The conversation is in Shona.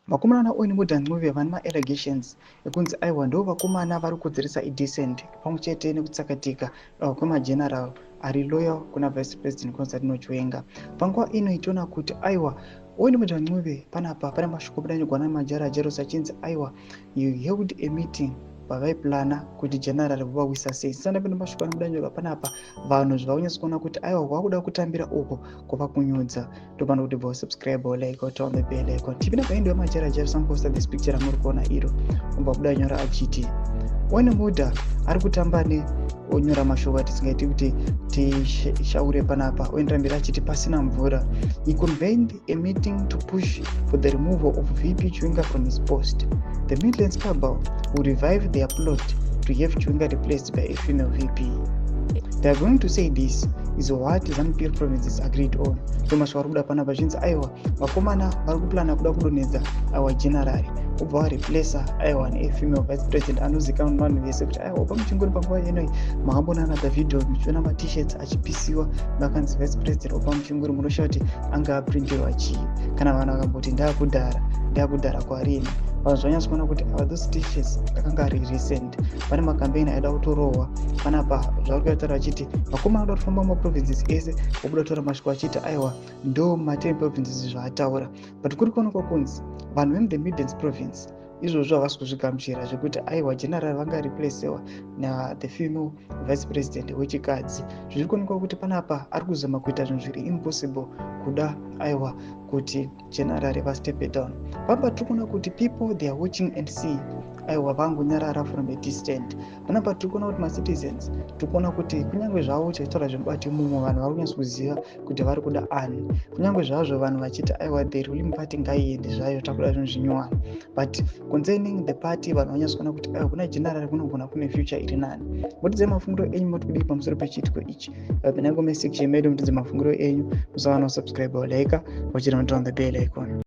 Vakomana naOwen Ncube vane maallegations ekunzi aiwa, ndo vakomana vari kukodzeresa idecent pamwe chete nekutsakatika kwemageneral ari loyal kuna Vice President Constantino Chiwenga. Panguva ino itoona kuti aiwa, Owen Ncube panapa pane mashoko budanyorwa namajara Jeros achinzi aiwa, he held a meeting pavaiplana kuti general vovawisa sei. Sisanda pane mashoko anobudanyorwa panapa, vanhu zvavakunyatsa kuona kuti aiwa, kwakuda kutambira uko kwava kunyudza. Ndopano kuti bva subscribe, like, turn the bell icon. Tipinda paendo yamajara Jeros amposta this picture ramuri kuona iro, ubva buda nyora achiti Owen Mudha ari kutamba neonyora mashoko atisingaiti kuti tishaure panapa. Oenderera achiti pasina mvura, he convened a meeting to push for the removal of VP Chiwenga from his post. The Midlands cabal will revive their plot to have Chiwenga replaced by a female VP. They are going to say this is what ZANU-PF provinces agreed on. So mashoko ari kuda panapa zvinzi aiwa, vakomana vari kuplana kuda kudonhedza aiwa general, ubva wareplaca aiwa nefemale vice president anozikanwa nevanhu vese kuti aiwa, pamuchingori panguva inoi makambonana the video muchiona maT-shirts achipisiwa vakanzi Vice President Oppah Muchinguri. Munoshaa kuti anga aprintirwa chii? Kana vanhu vakamboti ndaakudhara, ndaakudhara kwarini? Vanhu zvanyatsa kuona kuti ava those T-shirts akanga ari recent. Pane makambeini aida kutorohwa panapa. Zvauri kutaura vachiti vakomana kuda kufamba mumaprovinces ese, vobuda kutora mashoko achiti aiwa, ndo ma10 provinces zvaataura. But kuri kuonekwa kunzi vanhu vemuthe Midlands Province izvozvo havasi kuzvigamuchira zvekuti aiwa, general vangareplacewa nathe female vice president wechikadzi. Zviri kuonekwa kuti panapa ari kuzama kuita zvinhu zviri impossible kuda aiwa kuti general vastepe down. Pamba tiri kuona kuti people, they are watching and see, aiwa, vangonyarara from a distant. Panapa tiri kuona kuti macitizens, tiri kuona kuti kunyange zvavo chaitaura zvemubati mumwe, vanhu vari kunyatso kuziva kuti vari kuda ani. Kunyange zvazvo vanhu vachiti aiwa, the ruling party ngaiende zvayo, takuda zvinhu zvinyowani, but concerning the party, vanhu vanyatso kuona kuti aiwa, kuna general kunogona kune future iri nani. Mutidzai mafungiro enyu, moti kudii pamusoro pechiitiko ichi? Pinai comment section medu, mutidze mafungiro enyu. Musawana kusubscribe, like, uchida on the bell icon.